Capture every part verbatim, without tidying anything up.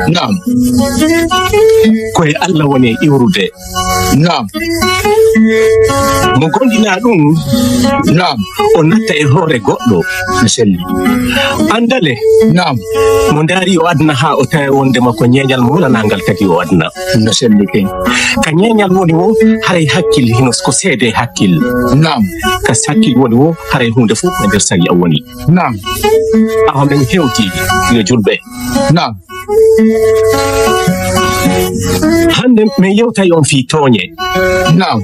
Naam. Ko e Allah woni e iwrude. Naam. Mo gomɗinaa ɗum, naam, o natta e hoore goɗɗo. No selli. Anndale, naam, mo ndaari o aduna haa o tawa wonde makko ñeeñal mo wonanaa ngal tagi o aduna. No selli kay. Ka ñeeñal woni wo, haray hakkil hino ko seede hakkil. Naam. Ka hakkil woni wo, haray huunde fof ko nder sariya woni. Naam. Awa men hewti, yo julɓe. Naam. Hannde min yewtay on fii tooñe. Naam.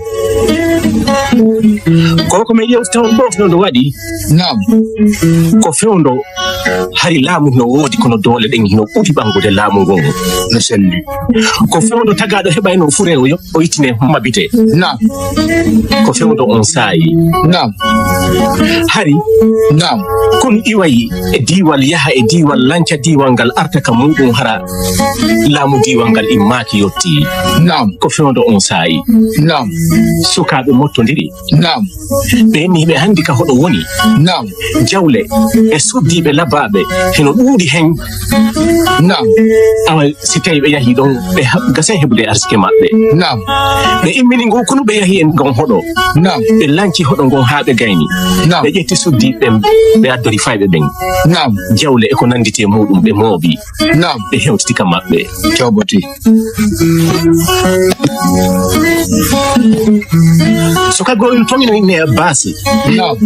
Ko ko min yewtata on ɗo, no ɗo waɗi. Naam. Ko fewndo hari laamu no woodi, kono doole ɗen hino ɓuri ɓanngude laamu ngon. No selli. Ko fewndo tagaaɗo heɓayno fure o yo-, o ittine mabite. Naam. Ko fewndo on saayi. Naam. Hari. Naam. Kono iwayi e diiwal yaha e diiwal lanca diiwal ngal arta ka muɗum hara laamu diiwal ngal immaaki yotti. Naam. Ko fewndo on saayi. Naam. Sukaaɓe mottondiri. Naam. Ɓe ni ɓe anndi ka hoɗo woni. Naam. Jawle e suddiiɓe labaaɓe hino ɗuuɗi hen. Naam. Awa si tawi ɓe yahi ɗon, ɓe ha-, gasay heɓude arsike maɓɓe. Naam. Ɓe immini ngu kunu ɓe yahi e ngon hoɗo. Naam. Ɓe lanci hoɗo ngon haa ɓe gayni. Naam. Ɓe ƴetti suddiiɓe ɓen, ɓe addori fayɓe ɓen. Naam. Jawle e ko nannditi e muɗum ɓe mooɓi. Naam. Ɓe hewtiti ka maɓɓe. Cooboti. Sukaajo on toŋino inne e baasi. Naam.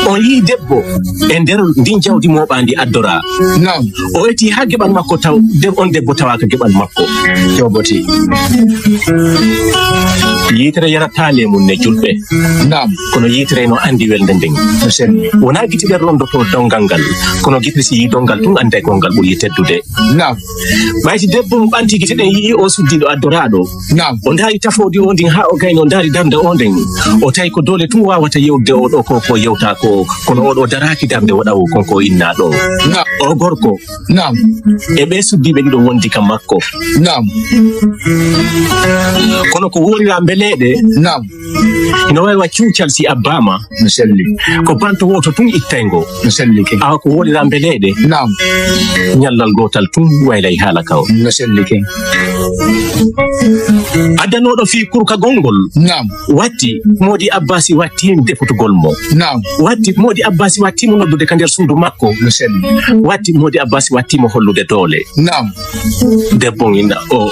On yii debbo e nder ndin jawdi mooɓaandi addora. Naam. O eti haa geɓal makko taw, de-, on debbo tawaaka geɓal makko. Cooboti. Yitere yarataa leemun ne julɓe. Naam. Kono yitere no anndi welde nden. No selli. Wonaa gite ɗen rondoto dongal ngal, kono gite si yii dongal tun annday ko ngal ɓuri teddude. Naam. Ɓayti debbo mo ɓanti gite ɗen yi'i o suddiiɗo addoraaɗo. Naam. O ndaari tafoodi o ndin haa o gayni o ndaari darnde o nden. O tawi ko doole tun waawata yewtude o ɗo ko, ko yewta ko, kono o ɗo daraaki darnde waɗawo kon ko inna ɗo. Naam. O gorko. Naam. E ɓe suddiiɓe ɗiɗo wondi ka makko. Naam. Kono ko woolira mbeleeɗe. Naam. Hino wayi wa cuucal si abbaama. No selli. Ko banto wooto tun ittayngo. No selli ke. Awa ko woolira mbeleeɗe. Naam. Ñallal gootal tun waylay haala ka o. No selli ke. Addanooɗo fii kurkagol ngol. Naam. Watti, Moodi Abbaasi watti defutugol mo. Naam. Watti, Moodi Abbaasi watti mo noddude ka nder suudu makko. No selli. Watti, Moodi Abbaasi watti mo hollude doole. Naam. Debbo on inna, o, o.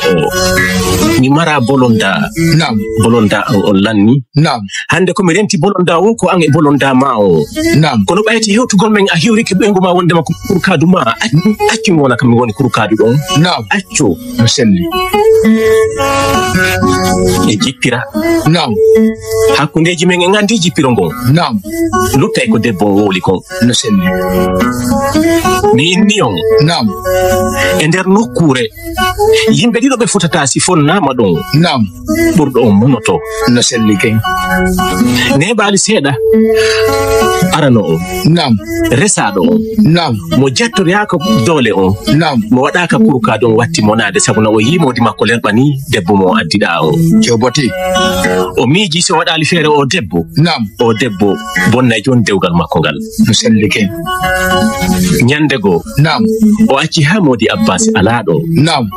Mi mara bolonda. Naam. Bolonda on, on lanni. Naam. Hannde ko mi renti bolonda o, ko an e bolonda ma o. Naam. Kono ɓayti hewtugol men a hiwrike ɓeyngu ma wondema ko kurkaadu ma. Ac-, accu mi wona kam mi woni kurkaadu ɗon. Naam. Accu. No selli. E jippira. Naam. Hakkundeeji men en anndi jippiro ngon. Naam. Luttay ko debbo on wowli kon. No selli. Mi inni on. Naam. E nder nokkuure, yimɓe ɗiɗo ɓe fotata si fonnaama ɗon. Naam. Ɓurɗo on monoto. No selli ken. Neeɓaali seeɗa. Arano on. Naam. Resaaɗo on. Naam. Mo jattoriyaaka doole on. Naam. Mo waɗaaka kurkaade on watti monaade sabu no o yii moodi makko lerɓa ni debbo mo o addiɗaa on. Joboti. O miiji so waɗaali feere o debbo. Naam. O debbo bonnay jooni dewgal makko ngal. No selli ken. Ñande goo. Naam. O acci haa moodi Abbaasi alaa ɗo. Naam.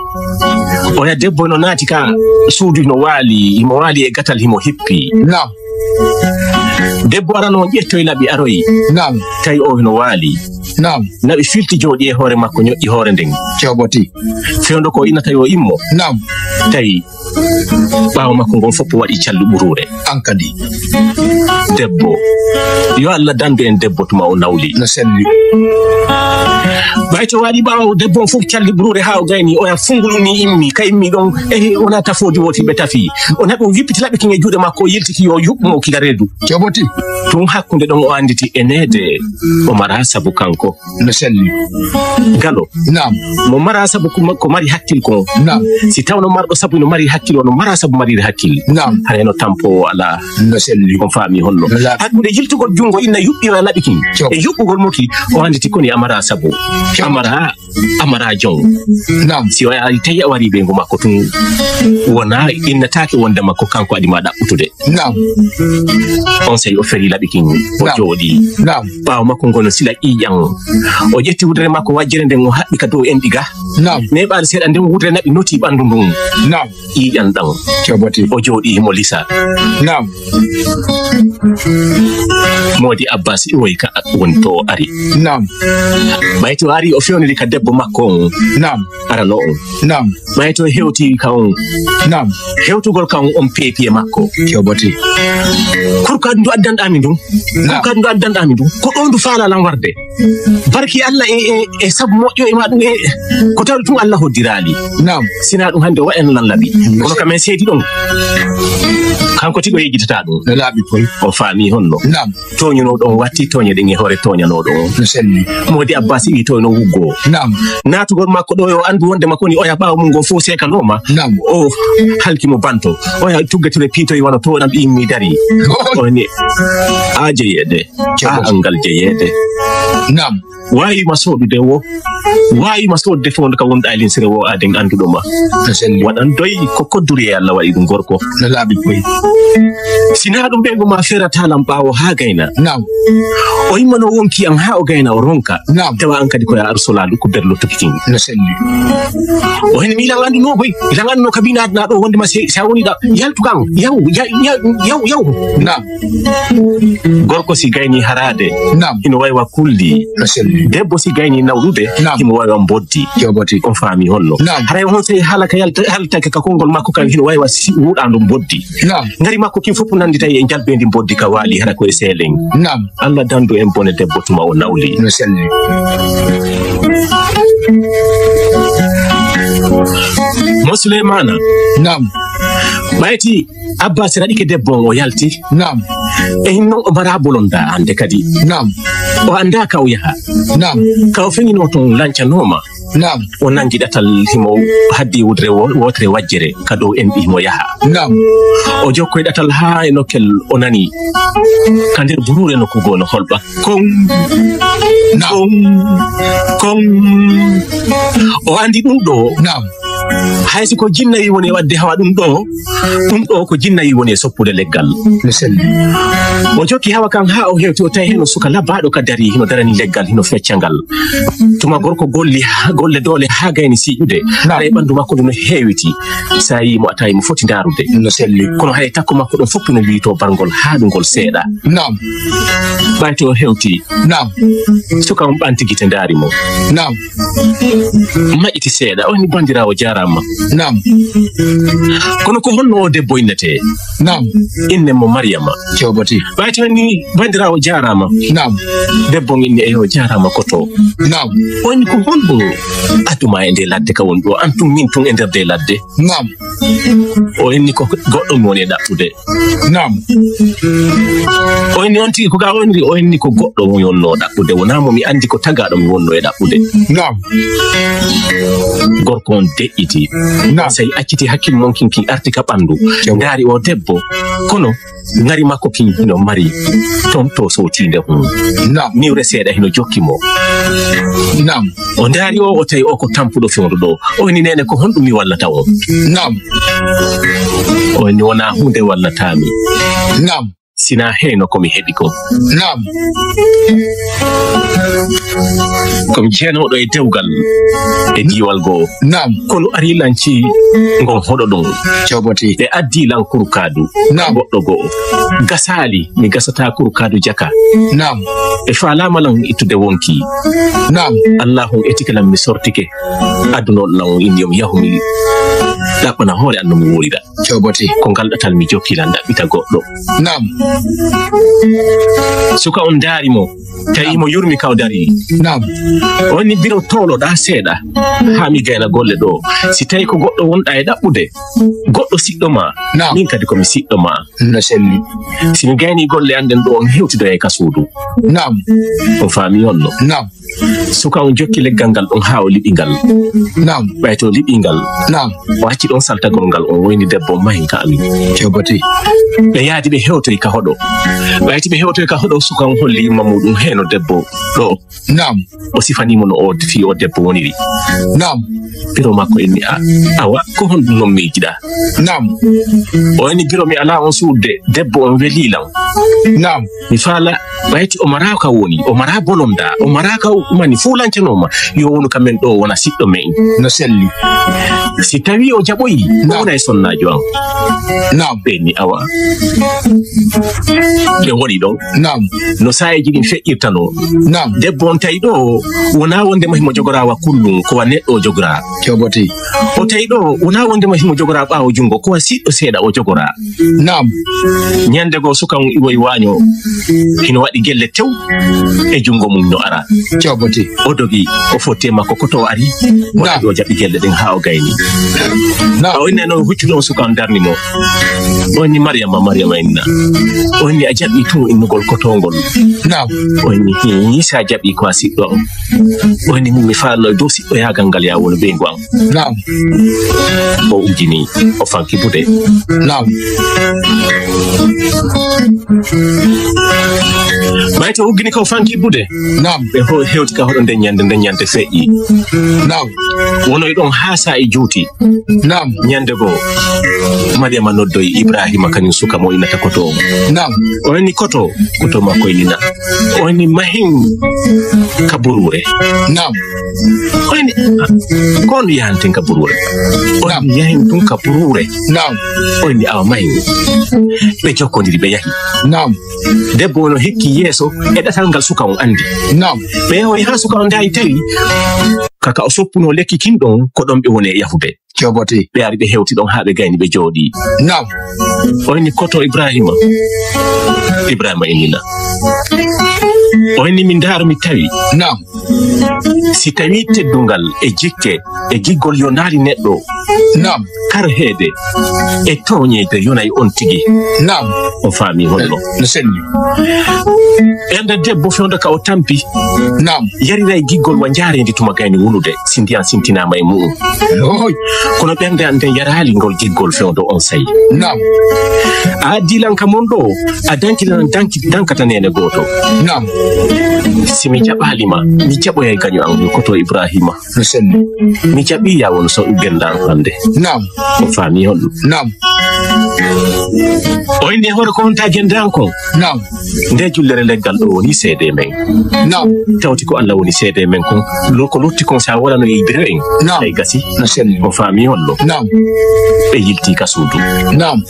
Oya debbo no naati ka suudu hino waali, himo waali e gatal himo hippi. Naam. Debbo arano on ƴettoy laɓi aroy. Naam. Tawi o hino waali. Naam. Laɓi filti jooɗi e hoore makko ñoƴƴi hoore nden. Joboti. Fewndo ko inata yo immo. Naam. Tawi ɓaawo makko ngon fof waɗi callu ɓuruure. An kadi. Debbo. Yo Allah dandu en debbo tuma o nawli. No selli. Ɓay to waɗi ɓaawo debbo on fof calli ɓuruure haa o gayni, oya fungulu ni immi, ka immi ɗon, eh, wona tafoodi woti ɓe tafi. O naɓi o wippiti laɓi kin e juuɗe makko, o yiltiki yo yuɓɓu mo kila reedu. Joboti. Tun hakkunde ɗon o anditi e neede o mara sabu kanko. No selli. Galo. Naam. Mo mara sabu ko, ko mari hakkil ko. Naam. Si tawno marɗo sabu no mari hakkil, o no mara sabu mariri hakkil. Naam. Hara heno tampo o alaa. No selli. On faami honno. No laaɓi. Hakkunde yiltugol junngo inna yuɓɓi o laɓi kin. Cok. E yuɓɓugol mo ki, o anditi koni a mara sabu. Cok. A mara, a mara jon. Naam. Si o ari tawi a wari ɓeyngu makko tun, wona innataake wonde makko kanko adi ma ɗaɓɓutude. Naam. On sey o feri laɓi kin, o Naam. Jooɗi. Naam. Ɓaawo makko ngono sila ƴiiƴan, O ƴetti wudere makko wajjere nden, o haɓɓi ka dow enɗi ga. Naam. Neeɓaali seeɗa nden, wudere naɓi noti ɓandu ndun. Naam. Ƴiiƴan ɗan. Coboti. O jooɗi himo lisa. Naam. Moodi Abbas iwoy ka woni to o ari. Naam. Ɓay to o ari, o fewniri ka debbo makko on. Naam. Arano on. Naam. Ɓay to hewti ka on. Naam. Hewtugol ka on, on peepi e makko. Coboti. Kurka ndu addanɗa mi ndun. Naam. Kurka ndu addanɗa mi ndun. Ko ɗo ndu faala lan warde. Barki Allah e, e, e sabu moƴƴo e ma ɗum e ko tawde tun Allah hoddiraali. Naam. Sina ɗum hannde o waɗan lan laɓi. Kono kam en seedi ɗon. Kanko tigi o yejjitata ɗum. No laaɓi koy. O faami honno. Naam. Tooñuno ɗon watti tooñe ɗen e hoore tooñanoɗo on. No selli. Moodi Abbas wi to no wuggo. Naam. Naatugol makko ɗo yo anndu wonde makko ni oya ɓaawo mum ngo fof seekanooma. Naam. O halki mo banto. Oya tuggatire piitoy wano to ɗam immi dari. Oh. O ni a jeyeede. Cewɓe. A angal jeyeede. Naam. Waawi ma soɗude wo. Waawi ma soɗude fof ka wonɗa e linsere wo aden annduɗo ma. No selli. Waɗan doy ko kodduri e Allah waɗi ɗum gorko. No laaɓi koy. Sina ɗum ɓe ngo ma ferata lam ɓaawo haa gayna. Naam. O immano wonki an haa o gayna o ronka. Naam. Tawa an kadi ko ya arsolaalu ko berlo tokikin. No selli. O hen mi ilan annduno boy. Ilan annduno kabina adna ɗo wonde ma se, sa woni ɗa. Yaltu kan. Yaw, yaw, yaw, yaw, yaw. Naam. Gorko si gayni haraade, naam, ino waywa kulli. No selli. Debbo si gayni nawlude, naam, himo waywa mboddi. Joboti. On faami honno? Naam. Haray on sey haala ka yalta-, haltake ka konngol makko kan hino waywa si-, wuuɗaando mboddi. Naam. Ngari makko kin fof nannditay e njalbeendi mboddi ka waali hara ko e seelen. Naam. Allah dandu en bone debbo tuma o nawli. No selli. Mo Suleymaana. Naam. Ɓayti Abbas raɗike debbo on, o yalti. Naam. E hinno o mara bolonda hande kadi. Naam. O anda ka o yaha. Naam. Ka o feŋino ton lancanooma. Naam. O nangi ɗatal himo haddi wudre wo-, wotere wajjere ka dow enɗi himo yaha. Naam. O jokkoy ɗatal haa e nokkel o nani ka nder buruure nokku goo no holɓa. Koŋ. Naam. Koŋ. Koŋ. O andi ɗum ɗo. Naam. Hay si ko jinnayi woni e waɗde hawa ɗum ɗo, ɗum ɗo ko jinnayi woni e soppude leggal. Mi selli. O jokki hawa kan haa o hewti, o tawi heno suka labaaɗo ka dari, hino darani leggal, hino fecca ngal. Tuma gorko golli ha-, golle doole haa gayni siiƴude. Naam. Haray ɓandu makko ndu no heewiti. Sa yii mo a tawi mo foti ndaarude. No selli. Kono haray takko makko ɗum fof no wiito barngol haa ɗum ngol seeɗa. Naam. Ɓayti o hewti. Naam. Suka on ɓanti gite ndaari mo. Naam. Maƴiti seeɗa, o ni, "Bandiraawo jaaraama." Naam. Kono ko honno o debbo innete? Naam. Inne mo Mariyama. Joboti. Ɓayti o ni, "Bandiraawo jaaraama." Naam. Debbo on inni, "Eyo, jaaraama ko to." Naam. O ni, "Ko honɗum aduma e nde ladde ka woni ɗo? An tun, min tun e nder nde ladde." Naam. O inni, "Ko goɗɗo mi woni e ɗaɓɓude." Naam. O inni on tigi ko ga o inni, o inni ko goɗɗo mo wonno ɗaɓɓude, wonaa mo mi andi ko tagaɗo mi wonno e ɗaɓɓude. Naam. Gorko on deƴƴiti. Naam. Sey acciti hakkil mon kin, kin arti ka ɓandu. Jaw. Ndaari o debbo, kono ngari makko kin hino mari ton to sowtiinde hun. Naam. Niwre seeɗa hino jokki mo. Naam. O ndaari o, o tawi o ko tampuɗo fewndo ɗo. O inni, "Neene, ko honɗum mi wallata on?" Naam. O inni, "Wonaa huunde wallataami." Naam. Sina heyno ko mi heɓi ko. Naam. Ko mi jeenooɗo e dewgal e diiwal goo. Naam. Kono ari lanci ngon hoɗo ɗon. Joboti. Ɓe addi lan kurkaadu. Naam. Goɗɗo goo. Gasaali, mi gasata kurkaadu jaka. Naam. Ɓe faalaama lan ittude wonki. Naam. Allahu etike lan mi sortike. Adduno lan o inni yo mi yahu mi ɗaɓɓana hoore an no mi wuurira. Joboti. Ko ngal ɗatal mi jokki lan ɗaɓɓita goɗɗo. Naam. Suka on ndaari mo, tawi mo yurmi ka o dari. Naam. On ni biro towloɗa seeɗa, haa mi gayna golle ɗo. Si tawi ko goɗɗo wonɗa e ɗaɓɓude, goɗɗo siɗɗo ma, naam, min kadi ko mi siɗɗo ma. No selli. Si mi gayni golle an ɗen ɗo, on hewtidoya ka suudu. Naam. On faami on no? Naam. Suka on jokki leggal ngal ɗon haa o liɓi ngal. Naam. Ɓay to liɓi ngal. Naam. O acci ɗon saltagol ngal, on woyni debbo on mahi ka amin. Joboti. Ɓe yaadi ɓe hewtoyi ka hoɗo. Ɓayti ɓe hewtoyi ka hoɗo, suka on holli yumma muɗum heno debbo ɗo. Naam. O sifani mo no o fii o debbo woniri. Naam. Biro makko inni, "A, awa, ko honɗum non miijiɗa?" Naam. O inni, "Biro mi alaa on suuɗde, debbo on welii lan." Naam. Mi faala Ɓayti o maraa ka woni, o maraa bolonda, o maraa ka mani fuu lancanooma, yo wonu ka men ɗo wona siɗɗo men. No selli. Si tawii o jaɓoyi, o Naam. wona e sonnaajo am. Naam. Ɓe ni awa. Ɓe woni ɗon. Naam. No saayeeji ɗin feƴƴirtanoo. Naam. Debbo on tawi ɗo, wonaa wonde mo himo jogoraa wa kullum, ko wa neɗɗo o jogoraa. Cobote. O tawi ɗo, wonaa wonde mo himo jogoraa ɓaawo junngo, ko wa siɗɗo seeɗa o jogoraa. Naam. Ñande goo, suka on iwoyi waaño, hino waɗi gelle tew e junngo mum no ara. Cobote. O dogi, o fotti e makko koto o ari, o Naam. ari o jaɓi gelle ɗen haa o gayni. Naam. O inni noon huccude on suka on darni mo. O inni, "Mariyama, Mariyama inna." O inni, "A jaɓi tun innugol koto ngol?" Naam. O inni, "Hii, sa jaɓi ko a siɗɗo am." O inni, "Min mi faalno e dow siɗɗoyaagal ngal ya wonu ɓeyngu am." Naam. O uggini, o fanki buuɗe. Naam. Ɓay to uggini ko fanki buuɗe. Naam. Ɓe ho-, hewti ka hoɗo nden ñande, nden ñande feƴƴi. Naam. Wonoy ɗon haa saa'i juuti. Naam. Ñande goo, Mariyama noddoyi Ibrahima, kañum suka mo innata koto on. Naam. O inni koto, koto makko innina. O inni mahin ka buruure. Naam. O inni, "Ah, ko on yahanten ka buruure?" O Naam. inni, "Yahen tun ka buruure." Naam. O inni, "Awa mahin." Ɓe jokkondiri, ɓe yahi. Naam. Debbo on no hikki yeeso e ɗatal ngal suka on anndi. Naam. Ɓe yahoyi haa suka on daayi tawi ka, ka o soppunoo lekki kin ɗon, ko ɗon ɓe woni e yahude. Cobote. Ɓe ari ɓe hewti ɗon haa ɓe gayni ɓe jooɗii. Naam. O inni, "Koto Ibrahima." Ibrahima innina. O inni, "Mi ndaaro mi tawi." Naam. Si tawii teddungal e jikke e giggol yonaali neɗɗo, Naam. karheede e tooñeede yonay on tigi. Naam. O faami honno? No selli. Ɓernde debbo fewndo ka o tampi. Naam. Yariray giggol wa njaareendi tuma gayni wulude, si ndiyan sintinaama e mu'un. Ohoy. Kono ɓernde an nden yaraali ngol giggol fewndo on sayi. Naam. A addi lan ka mon ɗo, a danki lan danki, dankata neene gooto. Naam. Si mi jaɓaali ma, mi jaɓoyay gaño an, koto Ibrahima. No selli. Mi jaɓi ya won so gennda an hannde. Naam. O faami on. Naam. O inni hoore ko honta gennda an kon. Naam. Nde jullere leggal ɗo woni seede men. Naam. Tawti ko Allah woni seede men kon. Lo ko lutti kon sa wala no e biro en. Naam. Ay gasi. No selli. O faami on lo. Naam. Ɓe yilti ka suudu. Naam.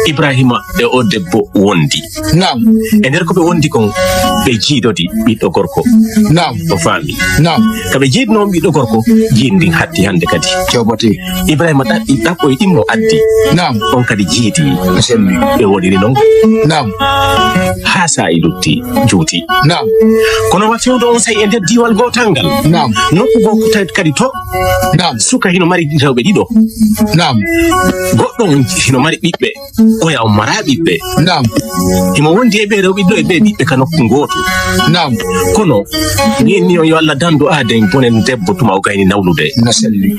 Ibrahima e o debbo wondi. Naam. E nder ko ɓe wondi kon, ɓe jiidodi ɓiɗɗo gorko. Naam. O faami. Naam. Ka ɓe jiidno on ɓiɗɗo gorko, jiidi ndin hatti hannde kadi. Cobote. Ibrahima ɗaɓɓi, ɗaɓɓoy ɗimmo addi. Naam. On kadi jiidi. Selli. Ɓe woniri non. Naam. Haa saa'i lutti, juuti. Naam. Kono wa fewndo on sa'i e nder diiwal gootal ngal. Naam. Nokku goo ko tawi kadi to. Naam. Suka hino mari rewɓe ɗiɗo. Naam. Goɗɗo on hino mari ɓiɓɓe. Oya on maraa ɓiɓɓe. Naam. Himo wondi e ɓe rewɓe ɗiɗo e ɓe ɓiɓɓe ka nokku ngootu. Naam. Kono, mi inni on yo Allah dandu aaden bonen debbo tuma o gayni nawlude. No selli.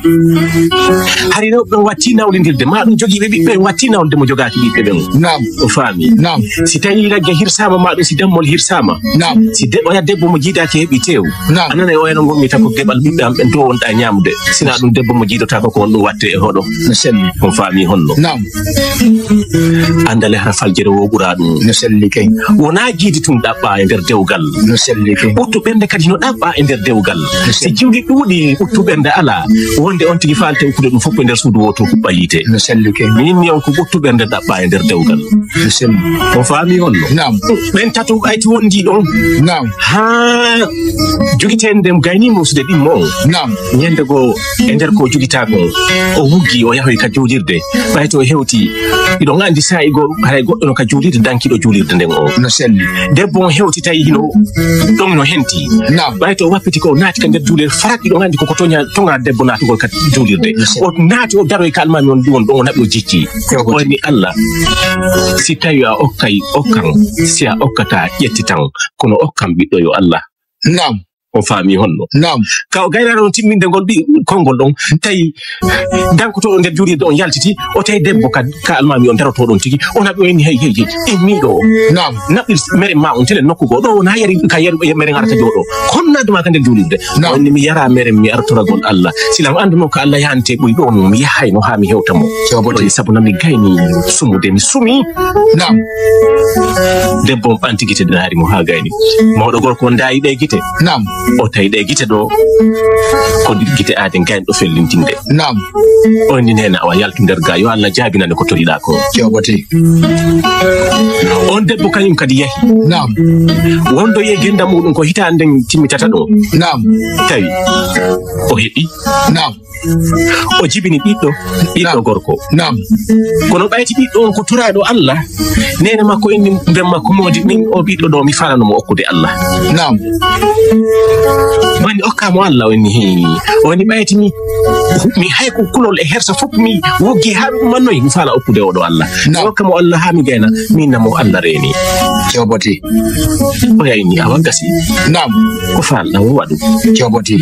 Hari rewɓe ɓen watti nawlindirde, maa ɗum jogiiɓe ɓiɓɓe ɓen watti nawlude mo jogaaki ɓiɓɓe ɓen. Naam. O faami. Naam. Si tawi ragge hirsaama, maa ɗum si dammol hirsaama. Naam. Si de-, oya debbo mo jiidaaki heɓi teew. Naam. A nanay oya no ngonmi tako geɓal ɓiɓɓe am ɓen to wonɗa ñaamude. Sina ɗum debbo mo jiidotaako ko on ɗum watte e hoɗo. No selli. On faami honno? Naam. Andale hara faljere wo ɓura ɗum. No selli kay. Wona jiidi tun ɗaɓɓa e nder dewgal. No selli kay. Ɓuttu ɓernde kadi no ɗaɓɓa e nder dewgal. No selli. Si jiwɗi ɗuuɗi ɓuttu ɓernde alaa, wonde on tigi faalte ukkude ɗum fof ko nder suudu wootu huɓɓa yiite. No selli kay. Min ni on ko ɓuttu ɓernde ɗaɓɓa e nder dewgal. No selli. On faami honno? Naam. Ɓen tato ɓayti wondi ɗon. Naam. Haa jogitee ndem gayni muusude ɗimmo on. Naam. Ñande goo e nder ko jogitaa kon, o wuggi, o yahoyi ka juulirde. Ɓay to o hewti, hiɗon anndi saa'i goo, haray goɗɗo no ka juulirde, dankiɗo juulirde nden o. No selli. Debbo on hewti tawi hino ɗon no henti. Naam. Ɓay to o wappiti ko o naati ka nder juulirde, farat hiɗon anndi ko, ko toña, toŋa debbo naatugol ka juulirde. No selli. O naati, o daroyi ka almaami on, ɗum on ɗon o naɓi o jicci. Yo ko O ni Allah, si tawi a okkay, okkan, si a okkata, ƴettitan. Kono okkan ɓiɗɗo yo Allah. Naam. On faami honno? Naam. Ka o gaynaano on timminde ngol ɓi-, konngol ɗon, tawi dankotooɗo nder juulirde on yaltiti, o tawi debbo ka, ka almaami on darotoo ɗon tigi, o naɓi o inni, "Hey, hey, hey, immiiɗo o." Naam. Naɓir mere ma on telen nokku goo. Ɗo wonaa yari ka yaru mere ngarata jooɗo. Honno addu ma ka nder juulirde? Naam. O inni, "Mi yara mere mi artoragol Allah. Sila mi annduno ka Allah yahanti ɓuri ɗo, mi yahayno haa mi hewta mo." Jobote. O inni, "Sabu na mi gayni sumude, mi sumi." Naam. Debbo on ɓanti gite, ndaari mo haa gayni. Mawɗo gorko on ndaari ɗe gite. Naam. O tawi ɗe gite ɗo, ko gite aaden gayni ɗo fellintinde. Naam. O inni, "Neene, awa yaltu nder ga, yo Allah jaabinane ko toriɗaa ko." Jobote. On debbo kañum kadi yahi. Naam. Wondoyi e gennda muɗum ko hitaande nden timmitata ɗo. Naam. Tawi o heɓi. Naam. O jibini ɓiɗɗo, ɓiɗɗo Naam. gorko. Naam. Kono ɓayti ɓiɗɗo on ko toraaɗo Allah, neene makko inni ben makko, "Moodi min o ɓiɗɗo ɗo mi faalano mo okkude Allah." Naam. Woni okka mo Allah, o inni, "Hii." O inni, "Ɓayti mi, mi hay ko kulol e hersa fof mi woggi haa mi ummannoyi, mi faala okkude oɗo Allah." Naam. Mi okka mo Allah haa mi gayna, min na mo Allah reeni. Jobote. O yahi ni, awa gasi. Naam. Ko faalɗaa o waɗu. Jobote.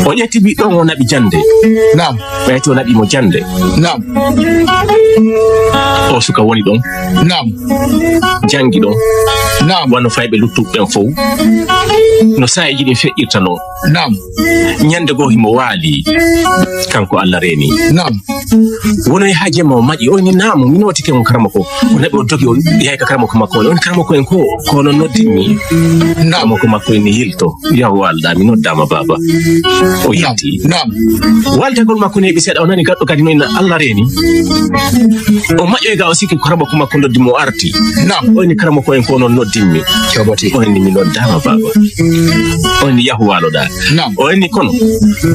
O ƴetti ɓiɗɗo on, o naɓi jannde. Naam. Ɓayti o naɓi mo jannde. Naam. O suka woni ɗon. Naam. Janngi ɗon. Naam. Wano fayɓe luttuɓe ɓen fow. No saa'iiji ɗin feƴƴirta non. Naam. Ñande goo himo waali. Kanko Allah reeni. Naam. Wonoyi haa jemma o maƴi. O inni, "Naam, mi nootike mo karamoko." O naɓi o dogi o yahi ka karamoko makko on. O inni, "Karamoko en ko, ko onon noddimmi." Naam. Karamoko makko inni, "Yilto, yahu waalɗaa, mi noddaama baaba." O Naam. yilti. Naam. Waaltagol makko neeɓi seeɗa, o nani gaɗɗo kadi no inna Allah reeni. O maƴoyi ga o sikki karamoko makko noddi mo o arti. Naam. O inni, "Karamoko en ko onon noddimmi." Jobote. O inni, "Mi noddaama baaba." O inni, "Yahu waaloɗaa." Naam. O inni, "Kono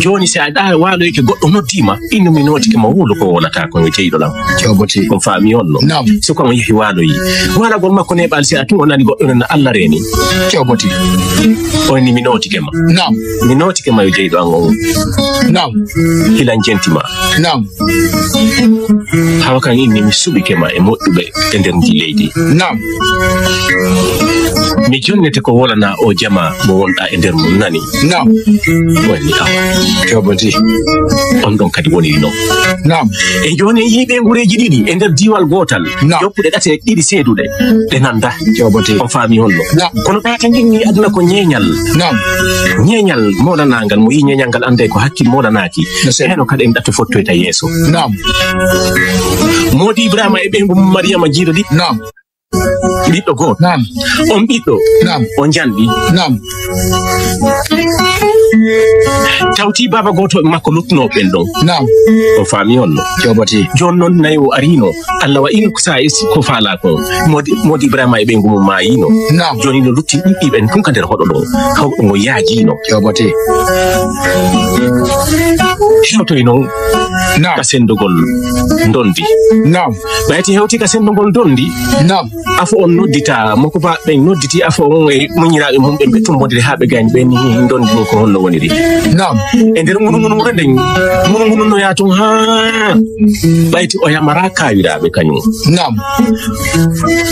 jooni si a ɗa waaloyike goɗɗo noddiima, innu mi nootike ma wowlu ko wowlataa ko yo jeyɗo ɗam." Jobote. On faami on no? Naam. So ko on yehi waaloyi. Waalagol makko neeɓaali seeɗa tun o nani goɗɗo nana Allah reeni. Jobote. O inni, "Mi nootike ma." Naam. "Mi nootike ma yo jeyɗo an on." Naam. Hilan jenti ma. Naam. Hawa kan inni mi suɓike ma e moƴƴuɓe e nder ndi leydi. Naam. Mi jonnete ko wolana o jama mo wonɗa e nder mum nani. Naam. Woni awa. Jobodi. On ɗon kadi woniri non. Naam. E jooni e yiiɓe ngureeji ɗiɗi e nder diiwal gootal. Naam. Joppuɗe ɗate ɗiɗi seeduɗe. Ɗe nanda. Jobodi. On faami honno? Naam. Kono ɓaata nginni aduna ko ñeeñal. Naam. Ñeeñal moolanaangal mo yii ñeeñal ngal annday ko hakkil moolanaaki. No se- Eno kadi en ɗatto fottoyta yeeso. Naam. Moodi Ibrahima e ɓeyngu mum Mariyama jiido ɗi. Naam. Ɓiɗɗo gooto. Naam. On ɓiɗɗo. Naam. On janɗi. Naam. Tawti baaba gooto e makko luttunoo ɓen ɗon. Naam. On faami on no? Jobati. Jooni noon nayi o ariino. Allah wa ino ko sa esi ko faala ko. Moodi, moodi Ibrahima e ɓeyngu mum maayino. Naam. Jooni no lutti ɗiɗi ɓen tun ka nder hoɗo ɗo. Hoɗo ngo yaajiino. Jobati. Hewtoy noon Naam. Ka sendogol ndondi. Naam. Ɓayti hewti ka sendogol ndondi. Naam. Afo on noddita, moko ba ɓen nodditi afo on e muñiraaɓe mum ɓen ɓe tumbodiri haa ɓe gayni ɓen ndondi ni ko honno woniri. Naam. E nder ngunu ngunu wuro nden, ngunu ngunu no yaa tun haa ɓayti o yamara kaawiraaɓe kañum. Naam.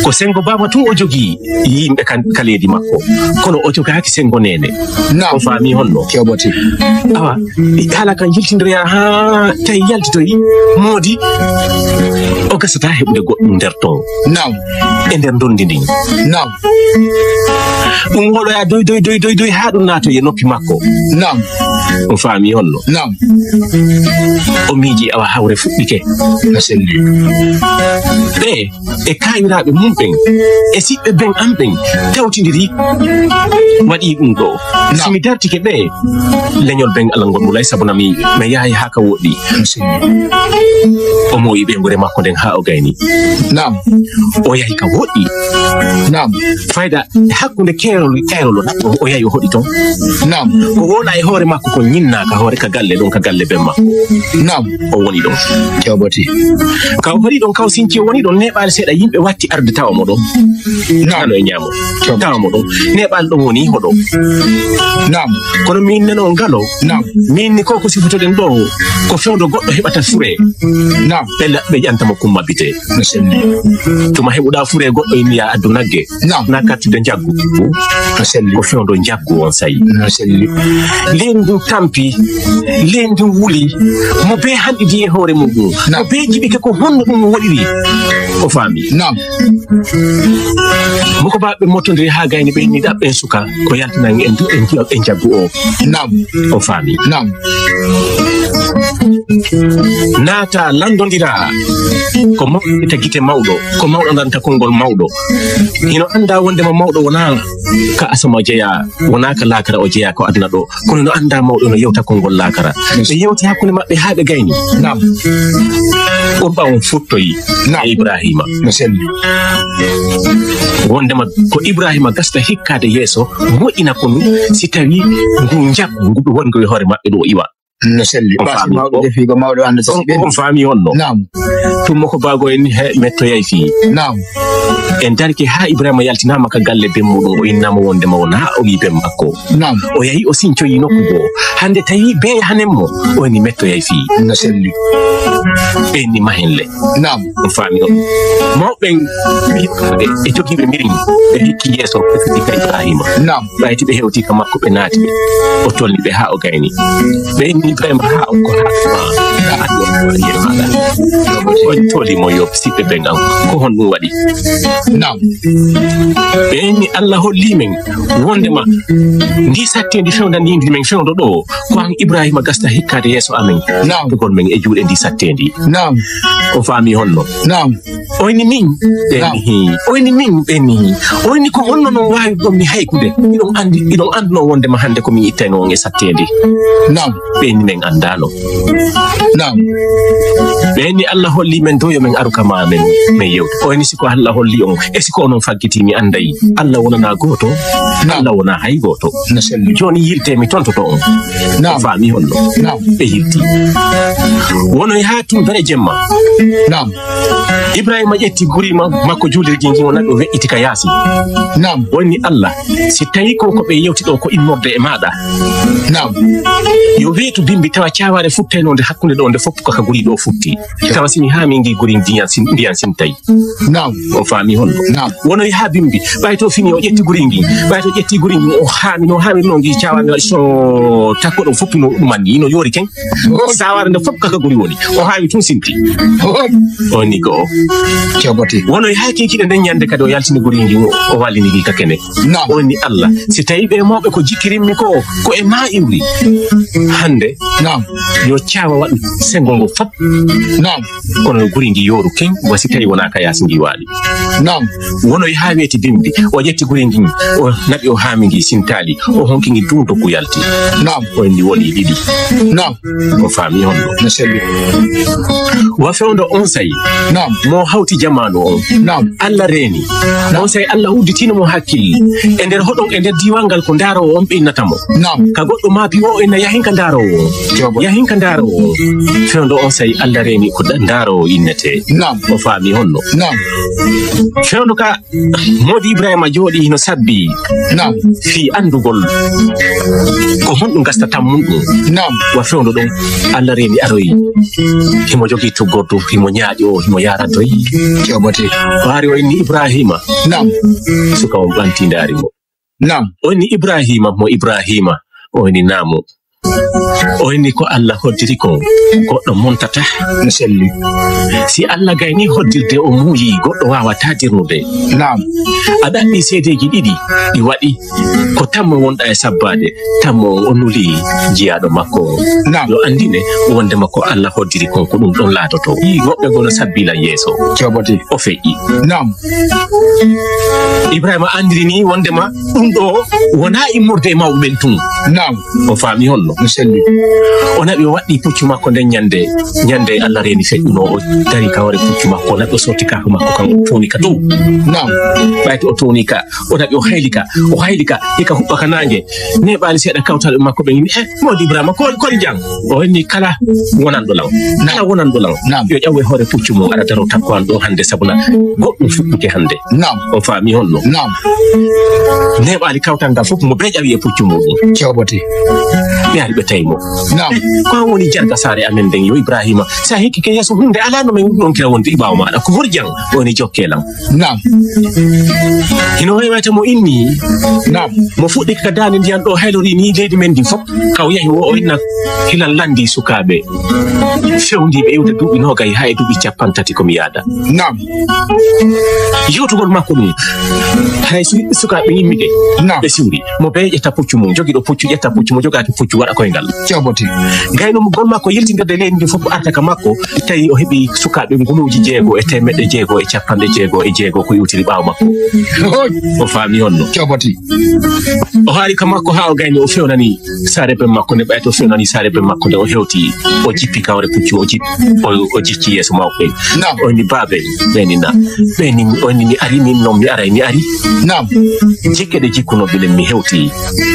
Ko sengo baaba tun o jogii yimɓe kan kaleedi makko. Kono o jogaaki sengo neene. Naam. O faami honno? Joboti. Awa, haala kan yiltindiri haa tawi yaltitoyi moodi o gasata heɓude goɗɗum nder ton. Naam. E nder ndondi ndin. Naam. Ɗum hoɗoya doy, doy, doy, doy, doy, haa ɗum naatoyi e noppi makko. Naam. O faami honno? Naam. O miiji awa hawre fuɗɗike. No selli. Ɓe e kaawiraaɓe mum ɓen, e siɓɓe ben an ɓen, tawtindiri, waɗi ɗum ɗo. Naam. Si mi dartike ɓe, leñol ben alal ngol mulay, sabu na mi, mi yahay haa ka woɗɗi. Naam, selli. O mooyi ɓe ngure makko nden haa o gayni. Naam. O yahi ka woɗɗi. Naam. Fayda hakkunde keerol, keerol o ɗaɓɓo, o yahi o hoɗi ton. Naam. Ko wona e hoore makko, ko ñinnaaka hoore ka galle ɗon, ka galle ben makko. Naam. O woni ɗon. Jawbati. Ka o hoɗi ɗon, ka o sinci o woni ɗon, neeɓaali seeɗa yimɓe watti arde tawa mo ɗon. Naam. Hano e ñaamo. Jawbati. Tawa mo ɗon. Neeɓaali ɗon woni hoɗo. Naam. Kono min neno ngalo. Naam. Min ni ko ko sifotoɗen ɗo, ko fewndo goɗɗo heɓata fure. Naam. Ɓe la-, ɓe ƴanta mo kumma bite. No selli. Tuma heɓuɗa fure goɗɗo inni ya addu nagge. Naam. Na kattude njaggu. No selli. Ko fewndo njaggu on sayi. No selli. Leydi ndin tampi, leydi ndin wuli, mo be hanɗidi e hoore muɗum. Naam. Mo be jiɓike ko honno ɗum woniri. O faami. Naam. Mo ko baɓe mottondiri haa gayni ɓe inni ɗaɓɓen suka, ko yaltinan en du-, en, en njaggu o. Naam. O faami. Naam. Naata lanndondira. Ko mawɗo wiyata gite mawɗo, ko mawɗo nanta konngol mawɗo. Hino annda wondema mawɗo wonaa ka asama o jeyaa, wonaa ka laakara o jeyaa, ko aduna ɗo. Kono no annda mawɗo no yewta konngol laakara. Ɓe yewti hakkunde maɓɓe haa ɓe gayni. Naam. Qurba on futtoyi. Naam. E Ibrahima. No selli. Wondema ko Ibrahima gasta hikkaade yeeso, moƴƴina ko ɗum si tawi ngu njaggu ngu ɓe wongo e hoore maɓɓe ɗo iwa. No selli. On faami mawɗo ko? Defi ko mawɗo annda on, on faami on no? Naam. Tummo ko baago en he mettoyay fii. Naam. En darike haa Ibrahima yaltinaama ka galle ben muɗum, o innama wondema o naa o wi ben makko. Naam. O yahi o sincoyi nokku goo. Hande tawi be yahanen mo, o ni mettoyay fii. No selli. Ɓe ni mahen le. Naam. On faami on. Mawɓen ɓe, ɓe jogiiɓe mirin, ɓe hikki yeeso, ɓe fiti ka Ibrahima. Naam. Ɓayti ɓe hewti ka makko, ɓe naati ɓe. O tolni ɓe haa o gayni. Ɓe inni Ibrahima haa on ko haa ma. Haa on ko haa yere maɗa. On toli mo yo siɓɓe ɓen an. Ko honɗum waɗi? Naam. Ɓe inni Allah holli men wondema ndi satteendi fewndandi ndi men fewndo ɗo, ko an Ibrahima gasta hikkaade yeeso amen. Naam. Tugol men e juuɗe ndi satteendi. Naam. O faami honno? Naam. Oyni min, ɓe ni hii. Oyni min, ɓe ni hii. Oyni ko honno non waawi ɗon mi haykude? Iɗon andi, iɗon anduno wondema hande ko mi ittayno on e satteendi. Naam. Ɓe ni men andaano. Naam. Ɓe ni Allah holli men dow yo men aru kama men, men yewta. Oyni si ko Allah holli on, e si ko onon faggiti mi anday. Allah wonana gooto, naam, Allah wona hay gooto. No selli. Jooni yilte mi tontoto on. Naam. O faami honno? Naam. Ɓe yilti. Wonoy haa tun bere jemma. Naam. Ibrahima ƴetti guri ma-, makko juulirgel ngel, o naɓi o weƴƴiti ka yaasi. Naam. Woni Allah, si tawi ko, ko ɓe yewti ɗo ko immorde e maɗa. Naam. Yo weetu bimbi tawa caawaare futtayno nde hakkunde ɗo nde foppuka ka guri ɗo futti. Tawa si mi haami ngi guri ndiyan sin-, ndiyan sintay. Naam. O faami honno? Naam. Wonoy haa bimbi, ɓay to fini o ƴetti guri ngi, ɓay to ƴetti guri ngi, o haami, no haami no ngi caawaare so takko ɗo foppuno ɗuman ni, no yoori ken. Sawaare nde fof kaka guri woni. O haawi tun sinti. O ni ko o. Jabate. Wono e haa kiikiiɗe nden ñande kadi o yaltini guri ndi o, o wallini ndi ka kene. Naam. O ni Allah, si tawi ɓe mawɓe ko jikkirimmi ko, ko e ma iwri. Hande, naam, yo caawa waɗu sengo ngo fop. Naam. Kono guri ndi yooru ken, wa si tawi wona ka yaasi ndi waali. Naam. Wono e haa weeti bimbi, o ƴetti guri ndi, o naɓi o haami ndi sintaali, o honki ndi duun doggu yalti. Naam. O ndi woni ɗiɗi. Naam. O faami honno? No selli. Wa fewndo on sayi. Naam. Mo hawti jamaanu on. Naam. Allah reeni. Naam. On sayi Allah udditino mo hakkille. E nder hoɗon, e nder diiwal ngal ko ndaaroowo on ɓe innata mo. Naam. Ka goɗɗo maapi o inna yahin ka ndaaroowo on. Joobo. Yahin ka ndaaroowo on. Fewndo on sayi Allah reeni ko da-, ndaaroowo innetee. Naam. O faami honno? Naam. Fewndo ka Moodi Ibrahima jooɗi hino sabbi. Naam. Fii anndugol ko honɗum gasta tammun ɗum. Naam. Wa fewndo ɗum, Allah reeni aroyi. Himo jogii tuggordu, himo ñaaƴo, himo yaara doyi. Jabate. Ɓaari o inni Ibrahima. Naam. Suka on ɓanti ndaari mo. Naam. O inni Ibrahima, mo Ibrahima. O inni naamu. O inni ko Allah hoddiri kon, goɗɗo montatah. No selli. Si Allah gayni hoddirde o muuyi, goɗɗo waawata dirnude. Naam. A ɗaɓɓi seedeeji ɗiɗi, ɗi waɗi. Ko tammo wonɗa e sabbaade, tammo on o nuli jiyaaɗo makko on. Naam. Yo anndine wondema ko Allah hoddiri kon ko ɗum ɗon laatoto. Yii woɓɓe goo no sabbi lan yeeso. Jabate. O feƴƴi. Naam. Ibrahima anndiri ni wondema ɗum ɗo wonaa immorde e mawɓe ɓen tun. Naam. O faami honno? Selli. O naɓi, o waɗɗi puccu makko nden ñande, ñande Allah reeni feƴƴuno, o dari ka hoore puccu makko, o naɓi, o sorti kaafa makko kan, o towni ka dow. Naam. Ɓayti o towni ka, o naɓi, o hayli ka, o hayli ka, hika huɓɓa ka naange. Neeɓaali seeɗa kawtal ɓe makko ɓe inni, "Eh, Mawdi Ibrahima, ko, ko jang?" O inni, "Kala wonanɗo lan, kala wonanɗo lan, yo ƴaw e hoore puccu mum, aɗa daro takko an ɗo hannde, sabu na goɗɗum fuɗɗude hannde." Naam. O faami honno? Naam. Neeɓaali kawtal ngal fof mo bee ƴawi e puccu muɗum. Cobote. Ɓe ari ɓe tawi mo. Naam. "Eh, ko an woni jarga saare amen nden, yo Ibrahima? Sa hikkike yeeso hunde alaa no men ɗonkira wonde e ɓaawo maaɗa. Ko hori jang?" O woni jokke lan. Naam. Hino waywayta mo inni. Naam. Mo fuɗɗi ka daande ndiyan ɗo haylori ni leydi men ndi fof. Kaw yahi wo o inna hilal landi sukaaɓe. Fewndiiɓe iwde duuɓi noogay haa e duuɓi cappanɗe tati ko mi yaada. Naam. Yewtugol makko ɗum. Hay su-, sukaaɓe yimɓe ɓe. Naam. Ɓe siwri. Mo bee ƴetta puccu mum, jogiiɗo puccu, ƴetta puccu, mo jogaaki puccu, waɗa koyngal. Cobote. Gayno mo gol makko yiltindirde leydi ndi fof arta ka makko, tawi o heɓi sukaaɓe nguluuji jeego e teemeɗɗe jeego e cappanɗe jeego e jeego ko iwtiri ɓaawo makko. Hooy. O faami honno? Cobote. O haari ka makko haa o gayni, o fewnani saare ben makko nde, ɓayto o fewnani saare ben makko nde, o hewti, o jippi ka hoore puccu, o jip-, o, o jicci yeeso mawɓe. Naam. O ni, "Baabe, ɓe ni na, ɓe ni, o ni mi ari, min non mi aray, mi ari." Naam. Jikke ɗe jikkuno bile mi hewti.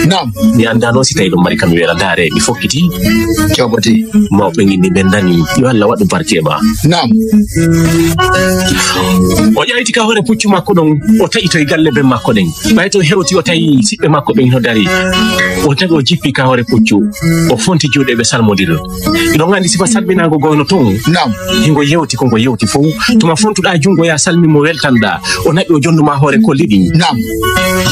Naam. Mi anndaa noon si tawi ɗum mari kam mi wela ndaare, mi fokkiti. Cobote. Mawɓe nginni ɓe nani, yo Allah waɗu barke e ma. Naam. O ƴayti ka hoore puccu makko ɗon, o taƴitoy galle ben makko ɗen. Ɓay to hewti o tawi siɓɓe makko ɓen hino dari. O tawi o jippi ka hoore puccu. O fonti juuɗe ɓe salmodiri. Hiɗon anndi sifa salminaango goyno ton. Naam. Hingo yewti ko ngo yewti fow. Tuma fontuɗaa junngo ya salmin mo weltanɗaa. O naɓi o jonnuma hoore kolli ɗin. Naam.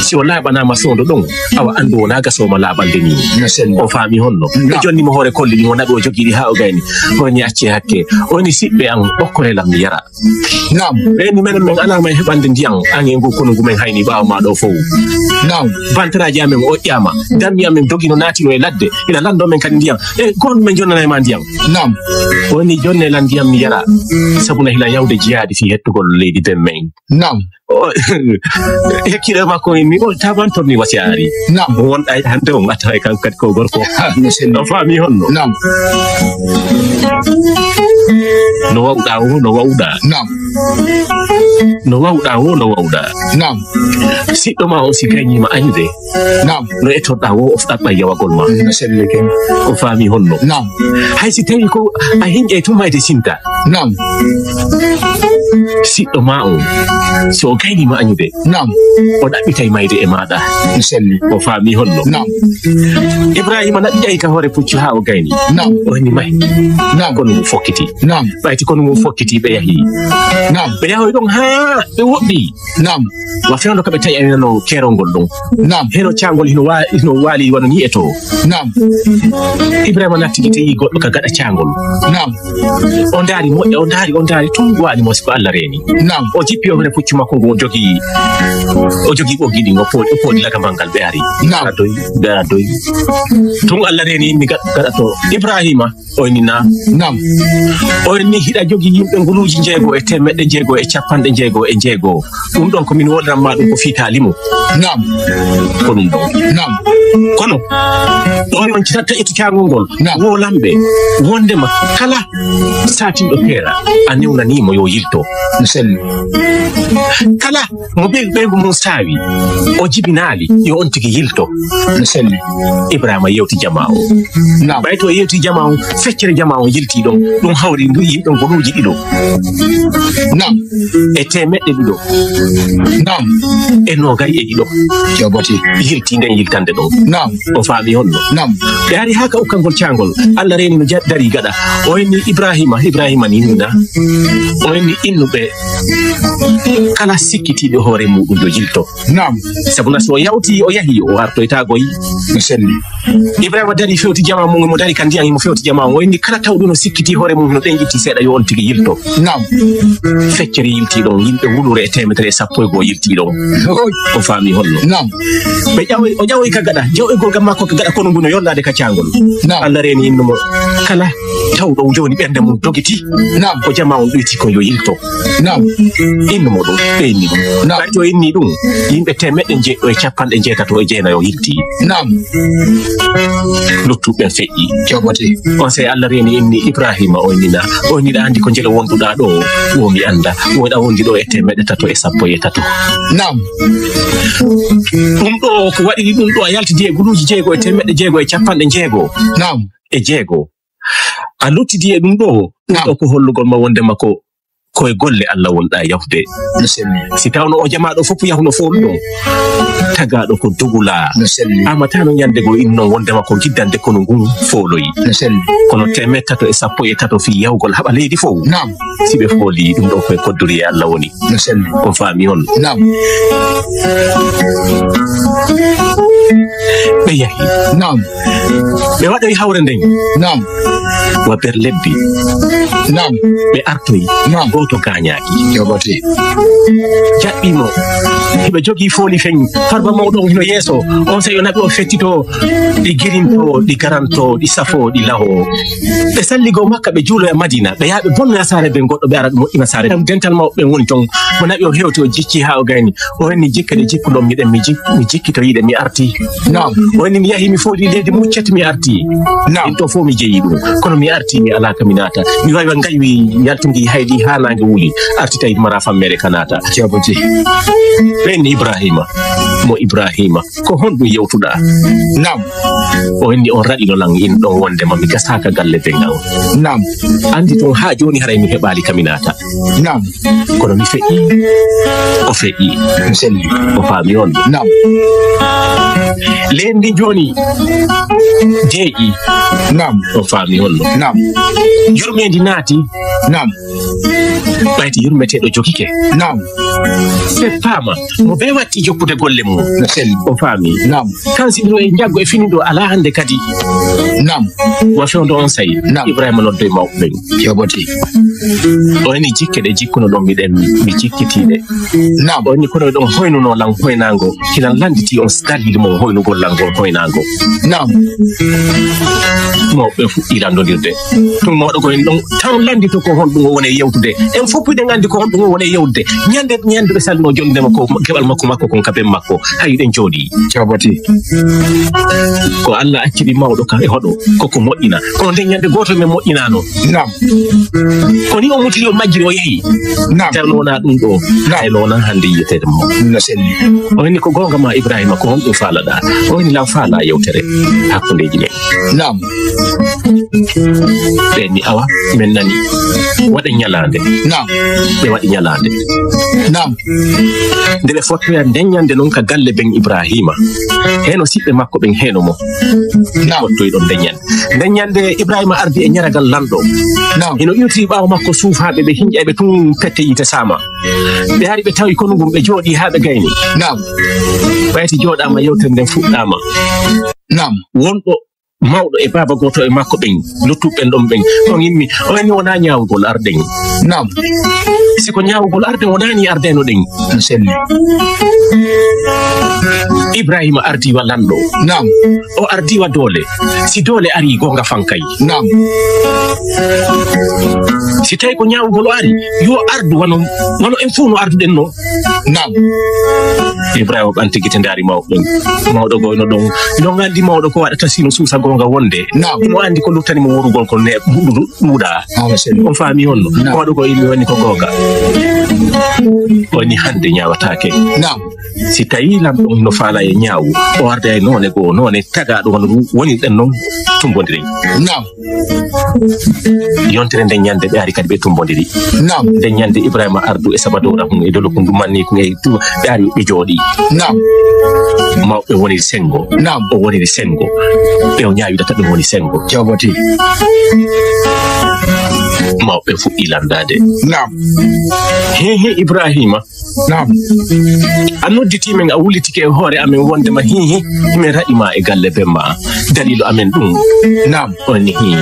Si o laaɓanaama soondo ɗon, awa anndu wonaa gasooma laaɓande ni. No selli. O faami honno. Naam. Ɓe jonni mo hoore kolli ɗin, o naɓi o jogii ɗi haa o gayni. O ni acce hakke. O ni siɓɓe an, okkore lam mi yara. Naam. Ɓe ni menen men alaa may heɓande ndiyan, an e ngu konu ngu men hayni ɓaawo ma ɗo fow. Naam. Bantaraaji amen oƴƴaama, dammi amen dogino naatino e ladde, ina lanndo men kadi ndiyan. E ko honno men jonnanay ma ndiyan? Naam. O ni jonne lan ndiyan mi yara, sabu na hila yawde jiyaadi fii hettugol leydi ben men. Naam. O, hekkiiɗo e makko, mi, o, tabantor ni wasiyaari. Naam. Mo wonɗa e hannde on, a taway kanko kadi ko gorko. Ha, no selli. O faami honno? Naam. No wawɗa o, no wawɗa. Naam. No wawɗa o, no wawɗa. Naam. Siɗɗo ma on si gaynii ma añude. Naam. No ettorɗa o, o ɗaɓɓay yawagol ma. No selli ken. O faami honno? Naam. Hay si tawi ko a hinƴay tun mayde sinta. Naam. Siɗɗo ma on, so o gaynii ma añude, naam, o ɗaɓɓitay mayde e maaɗa. Mi selli. O faami honno? Naam. Ibrahima naɓi ƴayi ka hoore puccu haa o gayni. Naam. O ni mahi. Naam. Kono mo fokkiti. Naam. Ɓayti kono mo fokkiti ɓe yahi. Naam. Ɓe yahoy ɗon haa ɓe woɗɗi. Naam. Wa fewndo ko ɓe tawi aynano keerol ngol ɗon. Naam. Heno caangol hino wa-, hino waali wano ni e to. Naam. Ibrahima nattigi tawi goɗɗo ka gaɗa caangol. Naam. O ndaari moƴƴa, o ndaari, o ndaari, tun waali mo si ko Allah reeni. Naam. O jippi o hore puccu makko ngu o jogi, o jogi ɓoggi ɗin, o pooɗi, o pooɗi lagamal ngal ɓe ari. Naam. Gaɗa doy, gaɗa doy. Tun Allah reeni inni gaɗa, gaɗa to Ibrahima. O inni na? Naam. O inni hiɗa jogi yimɓe nguluuji njeego e teemeɗɗe njeego e cappanɗe njeego e njeego. Ɗum ɗon ko min woliran ma ɗum ko fii taa limo. Naam. Ko ɗum ɗon. Naam. Kono, ɗon on citatta e caangol ngol. Naam. Woolamɓe, wondema kala saatinɗo peera, a newnanii mo yo yilto. No selli. Kala mo ɓe-, ɓeyngu mum saawi, o jibinaali, yo on tigi yilto. No selli. Ibrahima yewti jamaa o. Naam. Ɓay to o yewti jamaa o, feccere jamaa o yilti ɗon. Ɗum hawri ndu yimɓe ngoluuji ɗiɗo. Naam. E teemeɗɗe ɗiɗo. Naam. E noogay e ɗiɗo. Jabati. Yilti nden yiltande ɗon. Naam. O faami honno? Naam. Ɓe ari haa ka ukkangol caangol. Allah reeni no ja-, dari gaɗa. O inni Ibrahima, Ibrahima ni na. O inni innuɓe kala sikkitiiɗo hoore muɗum yo yilto. Naam. Sabu na so o yawti, o yahi, o artoyta goy. No selli. Ibrahima dari fewti jamaa mum, mo dari ka ndiyan, mo fewti jamaa mum. O inni kala tawɗo no sikkiti hoore mum, no ɗen itti seeɗa, yo on tigi yilto. Naam. Feccere yilti ɗon, yimɓe wulure e teemeɗere e sappo e goo yilti ɗon. Oy. O faami honno? Naam. Ɓe ƴawoy, o ƴawoy ka gaɗa, ƴawoygol gam makko ka gaɗa, kono ngu no yollaade ka caangol. Naam. Allah reeni innu mo, kala Taw ɗo jooni ɓernde mum dogiti. Naam. Ko jamaa on ɗoyti kon yo yilto. Naam. Innu mo ɗum, ɓe inni ɗum. Naam. Ɓay to inni ɗum, yimɓe teemeɗɗe njeeɗiɗo e capanɗe njeetato e jeenayo yilti. Naam. Luttuɓe ɓen feƴƴi. Jaabotee. On sey Allah reeni inni Ibraahiima, o inni na, o inni ɗa anndi ko njelo wonduɗa ɗo, wo mi annda. Wo ɗa wondi ɗo e teemeɗɗe tato e sappo e tato. Naam. Ɗum ɗo ko waɗi ɗum ɗo a yaltidi e guluuji jeego e teemeɗɗe jeego e capanɗe jeego. Naam. E jeego. A luttidi e ɗum ɗo, ɗum Naam. ɗo ko hollugol ma wondema ko, ko e golle Allah wonɗa yahude. No selli. Si tawno o jamaaɗo fof yahuno fof ɗum ɗo, tagaaɗo ko dogula. No selli. Amatano ñande goo inno wondema ko giddande kono ngun fooloyi. No selli. Kono teemeɗɗe tato e sappo e tato fii yahugol haɓa leydi fof. Naam. Si ɓe fooli ɗum ɗo ko e kodduri e Allah woni. No selli. On faami on? Naam. Ɓe yahi. Naam. Ɓe waɗoyi hawre nden. Naam. Wa ber lebbi. Naam. Ɓe artoyi. Naam. Gooto gaañaaki. Jaabotee. Jaɓɓi mo. Hiɓe jogii fooli feñ. Farba mawɗo on hino yeeso. On sey o naɓi o fettito. Ɗi girinto, ɗi garanto, ɗi safo, ɗi laho. Ɓe salligoo Makka, ɓe juulo e Madina. Ɓe yaha ɓe bonnoya saare ɓe goɗɗo, ɓe ara ɓe moƴƴina saare. Ɗum dental mawɓe ɓen woni ton. Mo naɓi o hewti, o jikki haa o gayni. O inni jikke ɗe jikkuɗon mi ɗen, mi jik-, mi jikkitoyiɗe, mi arti. Naam. O inni mi yahi, mi fooli leydi muccet, mi arti. Naam. Ɗin ɗo fof mi jeyi ɗum. Kono mi arti, mi alaa ka mi naata. Mi wawi wa ngaywi yaltundi haydi haa naange wuli. Arti tawi mara fammeere ka naata. Jaabotee. Ɓe inni Ibraahiima. Mo Ibraahiima. Ko honɗum yewtuɗaa? Naam. O inni on raɗino lan in ɗon wondema mi gasaaka galle ɓen ngal. Naam. Anndi tun haa jooni haray mi heɓaali ka mi naata. Naam. Kono mi feƴƴi, o feƴƴi. Mi selli. O faami on. Naam. Leydi ndi jooni deeƴi. Naam. O faami on. Naam. Yurmeendi naati. Naam. Ɓayti yurmeteeɗo jogike. Naam. Ɓe faama. Mo bee watti jokkude golle mum. No selli. O faami. Naam. Kan si ɗum e njaggo e fini ɗo alaa hannde kadi. Naam. Wa fewndo on sayi. Naam. Ibraahiima noddoyi mawɓe ɓen. Jaabotee. O inni jikke ɗe jikkuno ɗon mi ɗen, mi jikkitiiɗe. Naam. O inni kono ɗon hoynuno lan hoynaango. Hilan lannditi on dalil mo hoynugol lan ngon hoynaango. Naam. Mawɓe fuɗɗi lanndondirde. Tun mawɗo ko en ɗon tan lanndito ko honɗum o woni e yewtude. En fof hiɗen anndi ko honɗum o woni e yewtude. Ñande, ñande ɓe salno jonde makko, keɓal makko, makko kon ka ben makko. Hay ɗen jooɗi. Jaabotee. Ko Allah acciri mawɗo ka e hoɗo, ko ko moƴƴina. Kono nden ñande gooto men moƴƴinano. Naam. Ko ni o mutiri, o majjiri, o yehi. Naam. Tawi no wona ɗum ɗo. Naam. Tawi no wona hannde yiyeteede mo. No selli. O inni ko goonga ma Ibraahiima, ko honɗum faalaɗaa? O inni lan faalaa yewtere hakkundeeji men. Naam. Ɓe inni awa, men nani. Waɗen ñalaande. Naam. Ɓe waɗi ñalaande. Naam. Nde ɓe fottoya nden ñande non ka galle ben Ibraahiima. Heno siɓɓe makko ɓen heno mo. Naam. Fottoy ɗon nden ñande. Nden ñande Ibraahiima ardi e ñaragal lanɗo. Naam. Hino iwti ɓaawo makko suufaaɓe ɓe hinƴa ɓe tun pette yiite saama. Ɓe ari ɓe tawi konu ngun ɓe jooɗi haa ɓe gayni. Naam. Ɓayti jooɗaama yewtere nden fuɗɗaama. Naam. Wonɗo mawɗo e baaba gooto e makko ɓen, luttuɓe ɓen ɗon ɓen, on immi, o inni wonaa ñaawugol arɗen. Naam. Si ko ñaawugol arɗen, wonaa ni ardeno ɗen. No selli. Ibraahiima ardi wa lanɗo. Naam. O ardi wa doole. Si doole ari, goonga fankay. Naam. Si tawi ko ñaawugol o ari, yo ardu wano, wano en fof no arduɗen no. Naam. Ibraahiima ɓanti gite ndaari mawɓe ɓen. Mawɗo goo no ɗon. Hino anndi mawɗo ko waɗata si no suusa goonga wonde. Naam. Himo anndi ko luttani mo worugol ko ne ɗuuɗa. Ah, no selli. On faami on no. Naam. Mawɗo goo inni woni ko goonga. Woni hannde ñaawataake. Naam. Si tawi lanɗo on no faala e ñaawu, o arda e noone goo, noone tagaaɗo wano wonirɗen non tumbondiren. Naam. Yontere nden ñande ɓe ari kadi ɓe tumbondiri. Naam. Nden ñande Ibraahiima ardu e sabadora hun e dolo kun dumanni kun e tu-, ɓe ari ɓe jooɗi. Naam. Mawɓe woniri sengo. Naam. O woniri sengo. Ɓe o ñaawidata ɓe woni sengo. Jaabotee. Mawɓe fuɗɗi landaade. Naam. He, he, Ibraahiima. Naam. A nodditii men, a wullitike e hoore amen wondema hiihi, himen raɗi ma e galle ben ma. Daliilu amen ɗum. Naam. O ni hii.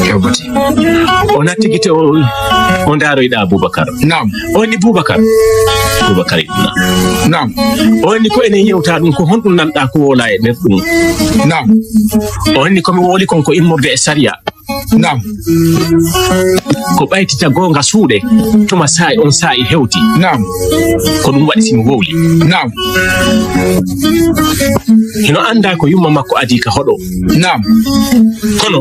Jaabotee. O natti gite o, o ndaaroyɗa Bubakar. Naam. O ni Bubakar. Bubakar ibna. Naam. O ni ko enen yewta ɗum, ko honɗum nanɗa ko wola e nder ɗum? Naam. O ni ko mi woli kon ko immorde e sariya. Naam. Ko ɓaytita goonga suuɗe, tuma saa'i on saa'i hewti. Naam. Ko ɗum waɗi si mi wowli. Naam. Hino anndaa ko yumma makko adii ka hoɗo. Naam. Kono,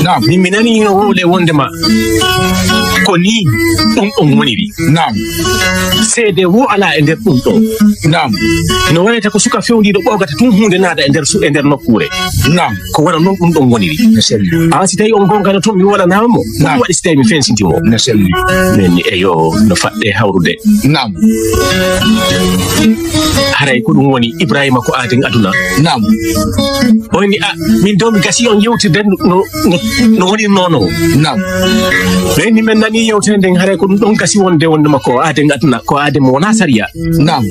naam, min mi nanii hino wowle wonde ma ko nii ɗum ɗon woniri. Naam. Seede wo alaa e nder ɗum ɗon. Naam. No wonata ko suka fewndiiɗo ɓoogata tun huunde naada e nder su-, e nder nokkuure. Naam. Ko wano non ɗum ɗon woniri. No selli. An si tawi on goongano toon mi wolanaama mo, ko ɗum waɗi si tawi mi fensiti mo? No selli. Min ni eyo, no faɗɗe hawrude. Naam. Haray ko ɗum woni Ibrahima ko aaden aduna. Naam. O inni, "A, min do mi gasi on yewtirde no, no, no woni nono." Naam. Ɓe inni, "Men nani yewtere nden, haray ko ɗum ɗon gasi wonde wonde makko o aaden aduna, ko aaden mo wona sariya." Naam.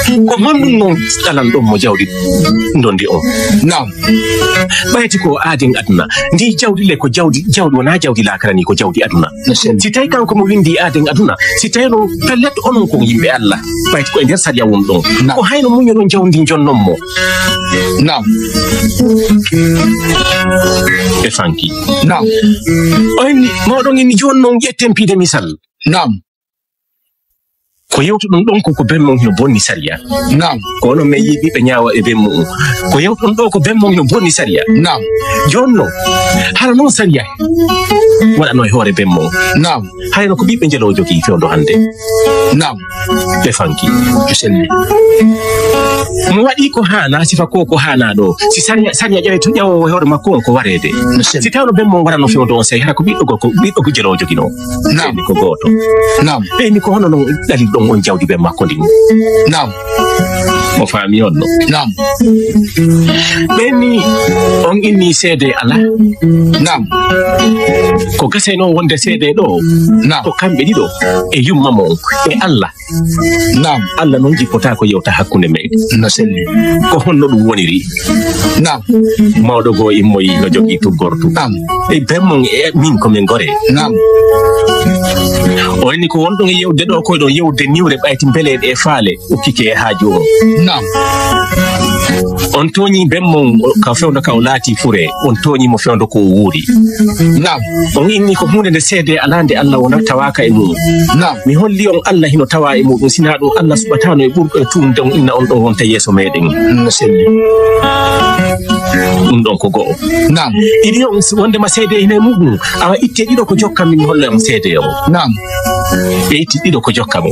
Ko honɗum non ɗalan ɗon mo jawdi ndondi on? Naam. Ɓayti ko aaden aduna. Ndi jawdi le ko jawdi, jawdi wona jawdi laakara ni, ko jawdi aduna. No selli. Si tawi kanko mo windi aaden aduna, si tawi no pellet onon kon yimɓe Allah, ɓayti ko e nder sariya won ɗon. Naam. Ko hayno muñoɗon jawdi jonnon mo. Naam. Ɓe fanki. Naam. O inni, mawɗon inni jooni non ƴetten piide misal. Naam. Ko yewtuɗon ɗon ko, ko ben mon hino bonni sariya. Naam. Ko onon men yii ɓiɓɓe ñaawa e ben mu'un. Ko yewtuɗon ɗo ko ben mon hino bonni sariya. Naam. Jooni non, hara non sariya waɗano e hoore ben mon. Naam. Hayno ko ɓiɓɓe njelo jogii fewndo hannde. Naam. Ɓe fanki. Ɓe selli. Mo waɗi ko haana, sifa ko ko haana ɗo. Si sariya, sariya ƴawe to ƴawo e hoore makko on ko wareede. No selli. Si tawno ben mon warano fewndo on sey, hara ko ɓiɗɗo gorko, ɓiɗɗo gujelo jogino. Naam. Ɓe ni ko gooto. Naam. Ɓe ni ko hono non ɗalil ɗon on jawdi ben makko ndin. Naam. O faami on no. Naam. Ɓe ni on inni seede ala. Naam. Ko gaseno wonde seede ɗo. Naam. Ko kamɓe ɗiɗo e yumma mo e Allah. Naam. Allah non jippota ko yewta hakkunde men. No selli. Ko honno ɗum woniri? Naam. Mawɗo goo immoyi no jogii tuggortu. Naam. E ben mon e min ko min gore. Naam. O inni ko wonɗon e yewde ɗo ko ɗon yewde niwre ɓayti mbeleɗe e faale ukkike e haaju o. Naam. On tooñi ben mon ka fewndo ka o laati fure, on tooñi mo fewndo ko o wuuri. Naam. On inni ko huunde nde seede alaa nde Allah wona tawaaka e mum. Naam. Mi holli on Allah hino tawa e muɗum, sinaa ɗum Allah suɓataano e ɓurɗo e tuumde on inna on ɗon wonta yeeso meɗen. No selli. Ɗum ɗon ko go'o. Naam. Ɗiɗi on si wonde ma seede hino e muɗum, awa itte ɗiɗo ko jokka min mi holla on seede o. Naam. Ɓe itti ɗiɗo ko jokka mo.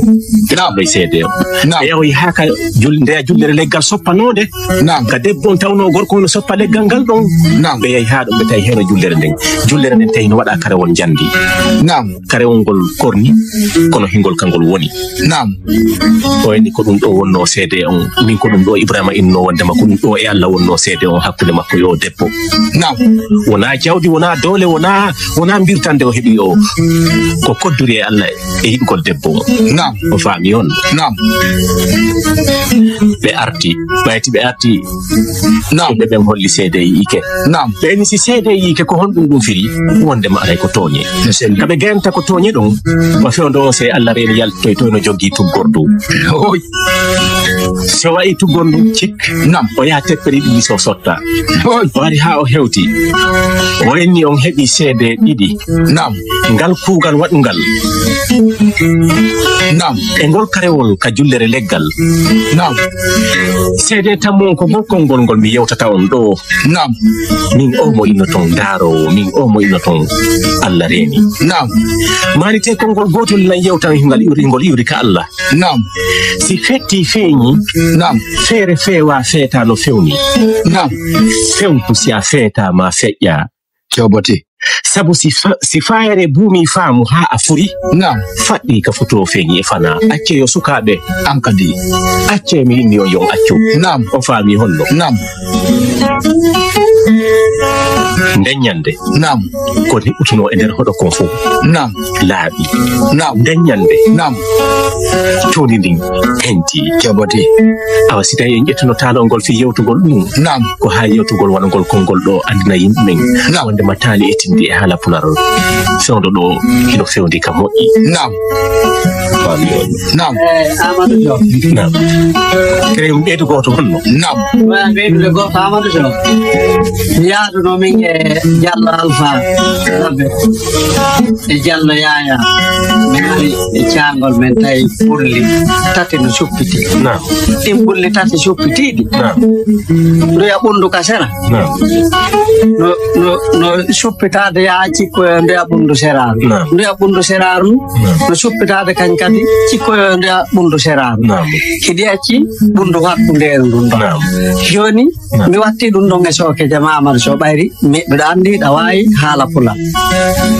Naam. Ɗo e seede o. Naam. Ɓe yahoyi haa ka jul-, ndeya jullere leggal soppanoonde. Naam. Ka debbo on tawno gorko on no soppa leggal ngal ɗon. Naam. Ɓe yahi haa ɗon ɓe tawi heno jullere nden. Jullere nden tawi no waɗa karewol njandi. Naam. Karewol ngol korni, kono hingol kangol woni. Naam. O inni ko ɗum ɗo wonno seede on. Min ko ɗum ɗo Ibrahima inno wondema ko ɗum ɗo e Allah wonno seede on hakkunde makko yo debbo. Naam. Wona jawdi, wona doole, wona, wona mbirtande o heɓi o. Ko kodduri e Allah e yiɗugol debbo o. Naam. O faami on. Naam. Ɓe arti, ɓayti ɓe arti. Naam. Ɓe ɓen holli seede e yiike. Naam. Ɓe ni si seede e yiike ko honɗum ɗum firi? Wonde ma aray ko tooñe. No selli. Ka ɓe gayanta ko tooñe ɗum, ma fewndo o se Allah reeni yaltoyto no joggi tuggordu. Oy. So wa'i tuggordu cik. Naam. O yaha teppere ɗiɗi so sotta. Oy. O ari haa o hewti. O inni on heɓi seede ɗiɗi. Naam. Ngal kuugal waɗungal. Naam. E ngol karewol ka jullere leggal. Naam. Seede tammo on ko ngol konngol ngol mi yewtata on ɗo. Naam. Min o mo innoton ndaaroowo, min o mo innoton Allah reeni. Naam. Maani te konngol gootol nan yewtan hingal iwri, ngol iwri ka Allah. Naam. Si fetti feeñi. Naam. Feere feewa feeta no fewni. Naam. Fewtu si a feeta ma feƴƴa. Cobote. Sabu si fa-, si faayere buumi faamu haa a furi. Naam. Faɗɗi ka foto feeñi e fana. Acce yo sukaaɓe. An kadi. Acce mi inni on yon accu. Naam. O faami honno. Naam. Nden ñande. Naam. Ko neɓɓutunoo e nder hoɗo kon fof. Naam. Laaɓi. Naam. Nden ñande. Naam. Toondi ndin henti. Jabati. Awa, si tawi en ƴettuno taalol ngol fii yewtugol ɗum, naam, ko haa yewtugol wano ngol konngol ɗo anndina yimɓe ɓen, naam, wonde ma taali e tindi e haala pularol. Fewndo ɗo hino fewndi ka moƴƴi. Naam. Naam. Eh, Amadou Diop. Naam. Kadi ɓeydu gooto honno? Naam. Wa ɓeydude gooto Amadou Diop. Mi yaaduno min e Diallo Alpha Labbe. E Diallo Yaya. Min ari e caangol men tawi ɓulli tati no cuppiti. Naam. Ɗin ɓulli tati cuppitiiɗi. Naam. Nduya ɓunndu ka sera. Naam. No, no, no suppitaade yaa cikkoyo nduya ɓunndu seraaru. Naam. Nduya ɓunndu seraaru. Naam. No suppitaade kañ kadi cikkoyo nduya ɓunndu seraaru. Naam. Hiɗi acci ɓunndu hakkundeeru ndun ɗon. Naam. Jooni, naam, mi watti ɗum ɗon e sooke jama Amadu Sow ɓayri mi, miɗo anndi ɗa waawi haala pula.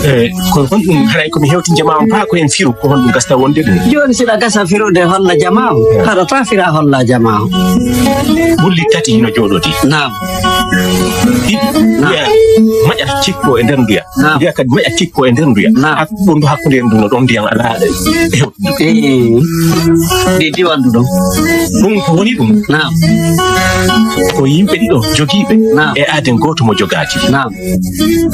Eh, ko honɗum haray ko mi hewti jama on paa ko en firu ko honɗum gasta wonde ɗum? Jooni si ɗa gasa firude holla jama on, naam, haɗa taa fira holla jama on. Ɓulli tati hino jooɗodi. Naam. Ɗiɗi, naam, nduya maƴa cikko e nder nduya. Naam. Nduya kadi maƴa cikko e nder nduya. Naam. Hak-, ɓunndu hakkunde ndu no ɗon ndiyam alaa e hewtude. Eh, ɗi diwandu ɗon. Ɗum ko woni ɗum. Naam. Ko yimɓe ɗiɗo jogiiɓe, naam, e aaden gooto mo jogaaki. Naam.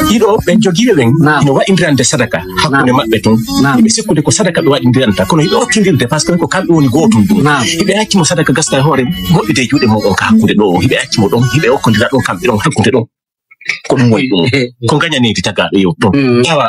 Ɗiɗo ɓen jogiiɓe ɓen, naam, ino waɗindirande sadaka hakkunde, naam, maɓɓe tun. Naam. Hiɓe sikkude ko sadaka ɓe waɗindiranta, kono hiɓe ottindirde, par ce que ko kamɓe woni gootun ɗum. Naam. Hiɓe acci mo sadaka gasta e hoore, moƴƴude e juuɗe muɗum ka hakkunde ɗo, hiɓe acci mo ɗon, hiɓe okkondira ɗon kamɓe ɗon hakkunde ɗon. Ko ɗum woni ɗum. Ko ngañaneedi tagaaɗo yew toon. Mm. Awa,